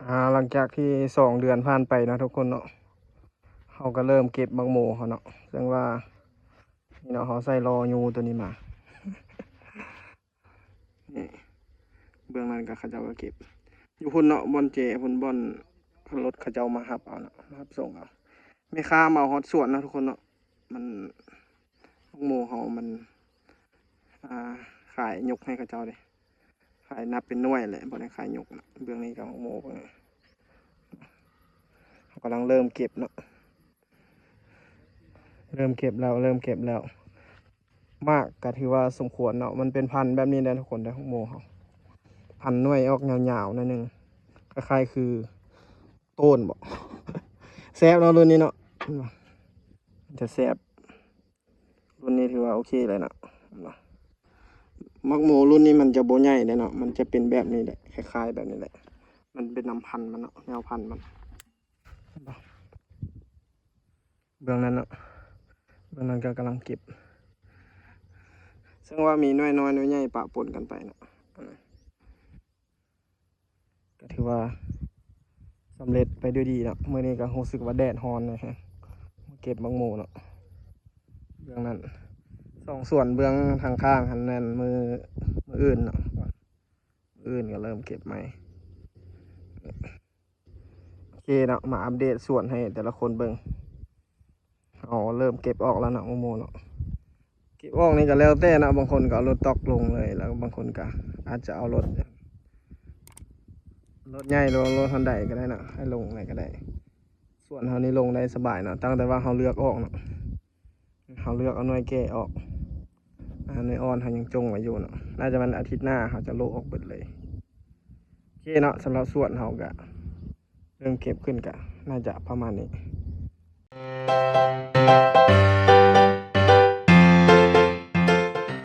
ອ່າ ຫຼັງຈາກທີ່ສອງເດືອນຜ່ານໄປເນາະທຸກຄົນເນາະ ເຮົາກໍເລີ່ມເກັບໝາກໂມເຮົາເນາະ ເຊິ່ງວ່າ ນີ້ເນາະ ເຮົາໃສ່ລໍ້ຍູ້ຕົວນີ້ມາ ນີ້ ເບື້ອງນັ້ນກໍເຂົາເຈົ້າກໍເກັບ ຢູ່ພຸ້ນເນາະ ບ່ອນເຈພຸ້ນ ບ່ອນລົດເຂົາເຈົ້າມາຮັບເອົາເນາະ ມາຮັບສົ່ງເອົາ ແມ່ຄ້າມາຮອດສວນເນາະທຸກຄົນເນາະ ມັນ ໝາກໂມເຮົາມັນ ອ່າ ຂາຍຍົກໃຫ້ເຂົາເຈົ້າເດ້ ຂາຍນັບເປັນໜ່ວຍແຫຼະ ບໍ່ໄດ້ຂາຍຍົກເນາະ ເບື້ອງນີ້ກໍໝາກໂມ ເບິ່ງ ເຮົາກຳລັງເລີ່ມເກັບເນາະ ເລີ່ມເກັບແລ້ວ ເລີ່ມເກັບແລ້ວ ໝາກກໍຖືວ່າສົມຄວນເນາະ ມັນເປັນພັນແບບນີ້ແຫຼະທຸກຄົນເດີ ໝາກໂມເຮົາ ພັນໜ່ວຍອອກຍາວໆໜ້ອຍໜຶ່ງ ຄ້າຍໆຄືໂຕນບໍ ແຊບເນາະລຸ້ນນີ້ເນາະ ຈະແຊບ ລຸ້ນນີ້ຖືວ່າໂອເຄເລີຍເນາະ ໝາກໂມລຸ້ນນີ້ມັນຈະບໍ່ໃຫຍ່ເດ້ເນາະ ມັນຈະເປັນແບບນີ້ແຫຼະ ຄ້າຍໆແບບນີ້ແຫຼະ ມັນເປັນນຳພັນມັນເນາະ ແນວພັນມັນ ເບິ່ງນັ້ນເນາະ ເບິ່ງນັ້ນກໍກຳລັງເກັບ ເຊິ່ງວ່າມີໜ່ວຍນ້ອຍໜ່ວຍໃຫຍ່ປະປົນກັນໄປເນາະ ກໍຖືວ່າສຳເລັດໄປດ້ວຍດີເນາະ ມື້ນີ້ກໍຮູ້ສຶກວ່າແດດຮ້ອນແຮງ ມາເກັບໝາກໂມເນາະ ເບື້ອງນັ້ນ ສອງສວນເບື້ອງທາງຂ້າງຫັ້ນແມ່ນມື້ ມື້ອື່ນເນາະ ມື້ອື່ນກໍເລີ່ມເກັບໃໝ່ ໂອເຄເນາະ ມາອັບເດດສວນໃຫ້ແຕ່ລະຄົນເບິ່ງ ເຮົາເລີ່ມເກັບອອກແລ້ວເນາະ ໝາກໂມເນາະ ເກັບອອກນີ້ກໍແລ້ວແຕ່ເນາະ ບາງຄົນກໍເອົາລົດຕອກລົງເລີຍ ແລ້ວບາງຄົນກໍອາດຈະເອົາລົດ ລົດໃຫຍ່ ຫຼືວ່າລົດຮອນໄດກໍໄດ້ເນາະ ໃຫ້ລົງໄດ້ກໍໄດ້ ສວນເຮົານີ້ລົງໄດ້ສະບາຍເນາະ ຕັ້ງແຕ່ວ່າເຮົາເລືອກອອກເນາະ ເຮົາເລືອກເອົາໜ່ວຍແກ່ອອກ ອ່າ ໜ່ວຍອ່ອນເຮົາຍັງຈົ່ງໄວ້ຢູ່ເນາະ ໜ້າຈະແມ່ນອາທິດໜ້າເຮົາຈະໂລະອອກເບິດເລີຍ ໂອເຄເນາະ ສຳລັບສວນເຮົາກະເລີ່ມເກັບຂຶ້ນກະໜ້າຈະປະມານນີ້.